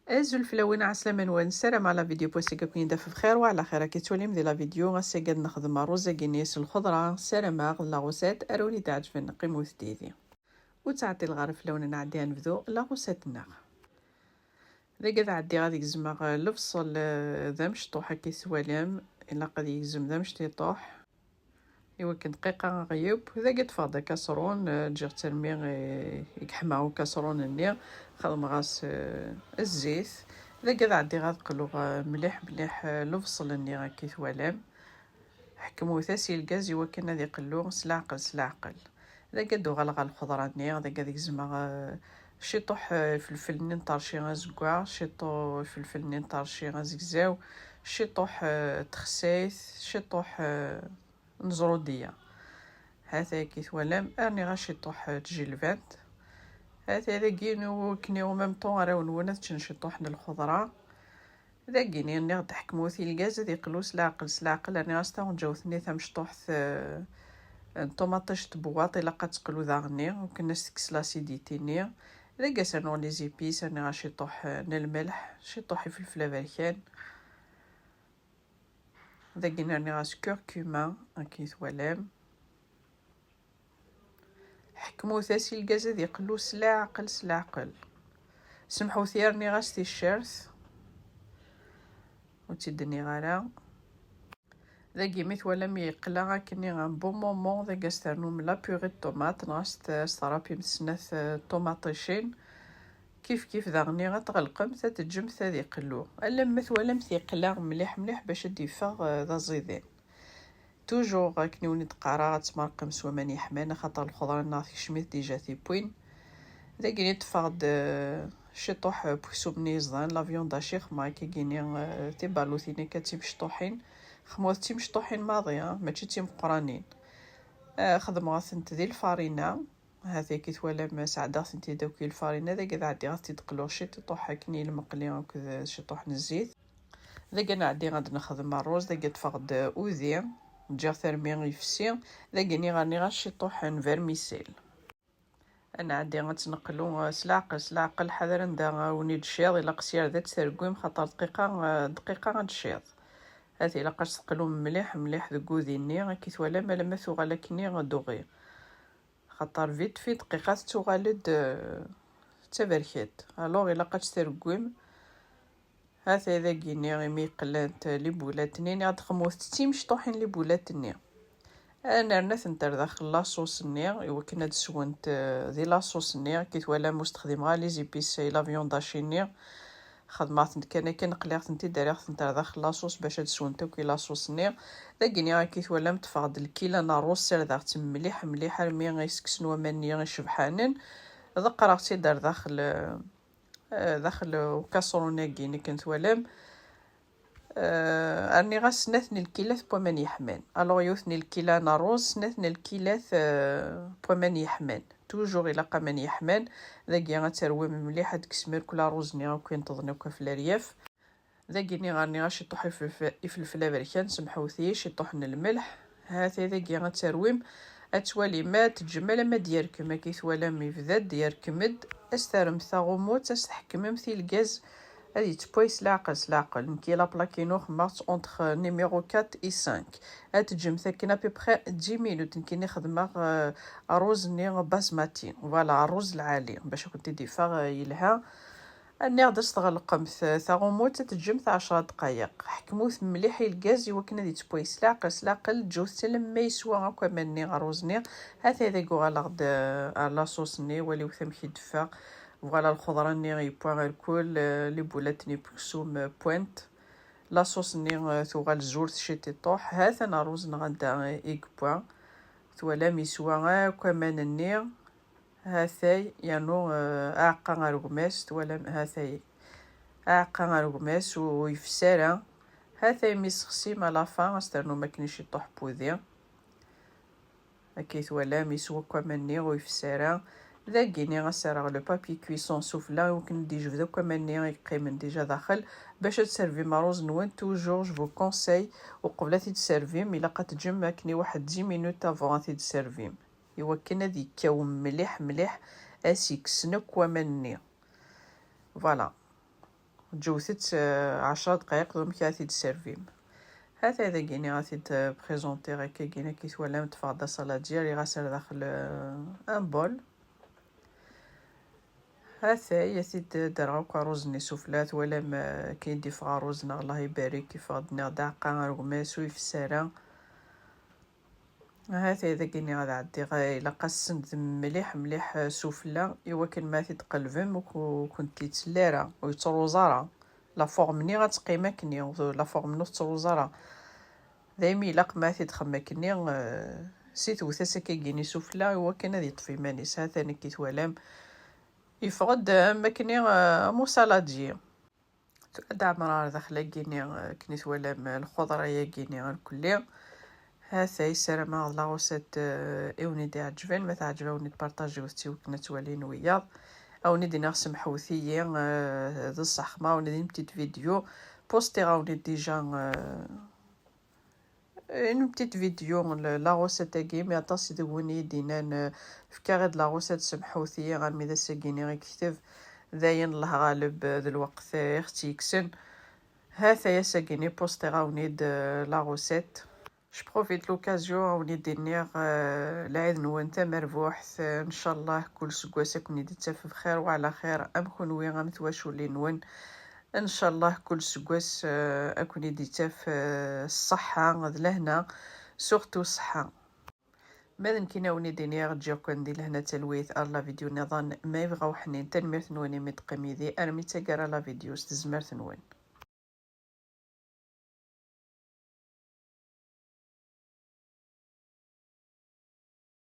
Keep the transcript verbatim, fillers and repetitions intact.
Azul fell-awen, ɛeslama-nwen, ssarameɣ la vidéo n wass-agi ad ken-id-taf bxir wa ɛla xir. Akka tettwalim di la vidéo, ass-agi ad nexdem rruẓ-agi-nni s lxeḍra, ssarameɣ la recette ara wen-id-teɛǧeb, qqimet yid-i. Ur ttɛeṭṭileɣ ara fell-awen, ad nɛeddi ad nebdu la recette-nneɣ. Dagi ad ɛeddiɣ ad gezmeɣ, eh, lebṣel, eh, d amecṭuḥ akka i twalam, ilaq ad yegzem d amecṭiṭuḥ. Iwakken dqiqa aɣ-yeww, dagi ṭṭfeɣ-d akaṣrun, eh, ǧǧiɣ-tt armi, eh, i yeḥma ukaṣrun-nni, xedmeɣ-as, eh, zzit. Dagi ad ɛeddiɣ ad qluɣ, eh, mliḥ mliḥ, eh, lebṣel-nni akka i twalam. Ḥekmut-as i lgaz iwakken ad iqellu s leɛqel, s leɛqel. Dagi ad d-uɣaleɣ ɣer lxeḍra-nni, dagi ad gezmeɣ, eh, ciṭuḥ, eh, ifelfel-nni n ṭerci azeggaɣ, ciṭuḥ ifelfel-nni n ṭerci azegzaw, ciṭuḥ, eh, texsayt, ciṭuḥ, eh, n ẓrudiya. Hata akka i twalam, rniɣ-as ciṭuḥ, eh, n tjilbant. Hata dagi, nu-, akken i, au même temps, arraw-nwen ad ččen ciṭuḥ n lxeḍra. Dagi-nni rniɣ-d ḥekmut i lgaz ad iqlu s leɛqel, s leɛqel. Rniɣ-as taɣenǧawt-nni tamecṭuḥt, eh, n ṭumaṭic n tbewwaṭ, ilaq ad teqlu daɣenni, akken ad s-tekkes l'acidité-nni. Dagi ad s-rnuɣ les épices, rniɣ-as ciṭuḥ, eh, n lmelḥ, ciṭuḥ ifelfel aberkan. Dagi rniɣ-as curcuma, akken i twalam. Ḥekmut-as i lgaz ad iqellu s leɛqel, s leɛqel. Semḥut-iyi, rniɣ-as ticcert. Ur tt-id-nniɣ ara. Dagi mi twalam yeqla akkenni un bon moment, dagi ad s-ternum la purée de tomate, neɣ ad s-t-, ad s-terrapimt snat, eh, ṭumaṭicin. Kif kif daɣenni ad tɣelqemt, ad teǧǧemt ad iqellu. Alamma twalamt yeqla mliḥ mliḥ bac ad d-yeffeɣ, eh, d aẓidan. Toujours akken i wen-d-qqareɣ, ad tmerqem s waman yeḥman, axaṭer lxeḍra-nneɣ tekcem-it déjà tiwwin. Dagi i ṭṭfeɣ-d, eh, ciṭuḥ n weksum-nni yeẓdan, la viande hachée, xedmeɣ akkagi-ni, eh, tibalutin akka d timecṭuḥin. Xedmeɣ d timecṭuḥin maḍi, ah, mačči d timeqqranin. Eh, xedmeɣ-tent di lfarina. Hati akka i twalam, sɛeddaɣ-tent-id akk i lfarina. Dagi ad ɛeddiɣ ad t-id-qluɣ ciṭuḥ akken i lmeqli akked ciṭuḥ n zzit. Dagi ad nɛeddi ad nexdem rruẓ. Dagi ṭṭfeɣ-d udi, ǧǧiɣ-t armi yefsi. Dagi-nni rniɣ-as ciṭuḥ n vermicelle. Ad nɛeddi ad tt-neqlu s leɛqel, s leɛqel, ḥader anda wen-iǧciḍ, ilaq sya ad tt-tergwim, xaṭer dqiqa, dqiqa ad tciḍ. Hati ilaq ad tt-teqlum mliḥ, mliḥ deg udi-nni, akka i twalam, alamma tuɣal akkenni d uɣi. Xaṭer vite fait dqiqa tettuɣal-d, eh, d taberkat. Alors ilaq ad tt-tergwim. Hata dagi-nni imi qellant libulat-nni, ad xedmeɣ-tent d timecṭuḥin libulat-nni. Ad nerna-tent ar daxel laṣuṣ-nni, iwakken ad swent, eh, di laṣuṣ-nni. Akka i twalam ur stexdimeɣ ara les épices et la viande hachée-nni. Xedmeɣ-tent kan akken, qliɣ-tent-id, rriɣ-tent ar daxel laṣuṣ bac ad swent akk i laṣuṣ-nni. Dagi-nni akka i twalam ṭṭfeɣ-d lkila n rruẓ, ssardeɣ-tt mliḥ, mliḥ armi i seksen waman-nni icebḥanen. Ḍeqqreɣ-tt-id ar daxel, eh, daxel ukaṣrun-agi-nni akken twalam. Eh, rniɣ-as snat n lkilat n waman yeḥman. Alors, yiwet n lkila n rruẓ, snat n lkilat, eh, n waman yeḥman. Toujours ilaq aman yeḥman. Dagi ad terwim mliḥ, ad teksem irkul rruẓ-nni akk yenṭeḍen akk ɣef leryaf. Dagi-nni rniɣ-as ciṭuḥ ifelf-, ifelfel aberkan, semḥut-iyi, ciṭuḥ n lmelḥ. Hata dagi ad terwim, ad twalim, ma teǧǧem alamma d-yerkem, akka i twalam yebda-d yerkem-d, ad s-terremt taɣumut, ad s-tḥekmemt i lgaz, ad yettpway s leɛqel, s leɛqel. Nekki la plaque-inu xemmeɣ-tt entre numéro quatre et cinq. Ad teǧǧemt akken à peu près dix minutes. Nekkini xedmeɣ, euh, rruẓ-nni basmati. Voilà, rruẓ lɛali, bac ad kent-id-iffeɣ, euh, yelha. Nniɣ-d ad s-tɣelqemt, euh, taɣumut, ad teǧǧemt ɛecra dqayeq. Ḥekmut mliḥ i lgaz iwakken ad yettpway s leɛqel, s leɛqel, ǧǧut-t alamma yeswa akk aman-nni, rruẓ-nni. Hata dagi uɣaleɣ-d, euh, ar laṣuṣ-nni, waliwet amek i d-teffeɣ. Voilà, lxeḍra-nni yewwa irkul, eh, libulat-nni n weksum, eh, wwant. Laṣuṣ-nni, eh, tuɣal zurt ciṭiṭuḥ. Ha-t-an rruẓ-nneɣ anda i yewwa. Twalam yeswa akk aman-nni. Hatay, yernu, eh, aɛeqqa ar gma-s, twalam, hatay. Aɛeqqa ar gma-s, ur, ur yefsi ara. Hatay mi sexsim à la fin, ad s-ternum akken ciṭuḥ n wudi. Akka i twalam, yeswa akk aman-nni, ur yefsi ara. Dagi-nni ad s-rreɣ le papier cuisson sufella, iwakken ad d-yejbed akk aman-nni yeqqimen déjà daxel. Bac ad tservim rruẓ-nwen, toujours, je vous conseille, uqbel ad t-id-tservim, ilaq ad teǧǧem akken i waḥed dix minutes avant ad t-id-tservim. Iwakken ad yekkaw mliḥ, mliḥ, ad s-yekksen akk waman-nni. Voilà. Ǧǧewt-tt, eh, ɛecra dqayeq d umek ara t-id-tservim. Hatay dagini ad t-id-présentiɣ akka gin akka i twalam, ṭṭfeɣ-d asaladier, rriɣ-as ar daxel, eh, un bol. Hatay ad t-id-derreɣ akk rruz-nni sufella, twalam, eh, akken i d-iffeɣ rruz-nneɣ, Allah ibarek, iffeɣ-d nniɣ-d aɛeqqa ar gma-s ur ifess ara. Hatay dagini ad ɛeddiɣ, eh, ilaq ad s-sendem mliḥ mliḥ, eh, sufella, i wakken ma t-id-tqelbem ur ku-, ur kent-ittelli ara, ur yettruẓ ara. La forme-nni ad teqqim akkenni, la forme-nni ur tettruẓ ara. Daymi ilaq ma t-id-txem akkenni, eh, si tewwet-as akkagini sufella i wakken ad yeṭṭef iman-is. Hatan akka i twalam. Yeffeɣ-d am akkenni, eh, am usaladier. Ad ɛemreɣ ar daxel-agini, eh, akken i twalam, eh, lxuḍra-yagini irkelli. Hatay, ssarameɣ d la recette, eh, i wen-id-iɛeǧben. Ma teɛǧeb-awen-id, partajiwet-tt i wakken ad twalin wiyaḍ. A wen-id-iniɣ semḥewt-iyi, eh, d ṣṣeḥ ma a wen-id-ini petite vidéo. Postiɣ-awen-id déjà, eh, une petite vidéo, la, la recette-agi, mais aṭas deg-wen i yi-d-inan, eh, fkiɣ-id la recette, semḥewt-iyi, armi d ass-agini i yekteb. Dayen, Allah ɣaleb, eh, d lweqt, eh, i ɣ-tt-yekksen. Hatay ass-agini postiɣ-awen-id, eh, la recette. Je profite l'occasion a wen-id-iniɣ, eh, lɛid-nwen tamerbuḥt, eh, ncallah kul seggas ad ken-id-ittaf bxir wa ɛla xir, am kunwi am twaculin-nwen. Ncallah kul seggas, eh, ad ken-id-ittaf, eh, ṣṣeḥḥa d lehna, surtout ṣṣeḥḥa. Ma d nekkini a wen-id-iniɣ ǧǧiɣ-ken di lehna d talwit ar la vidéo nniḍen ma yebɣa uḥnin. Tanemmirt-nwen imi d-teqqim yid-i armi d taggara la vidéo s tezmert-nwen.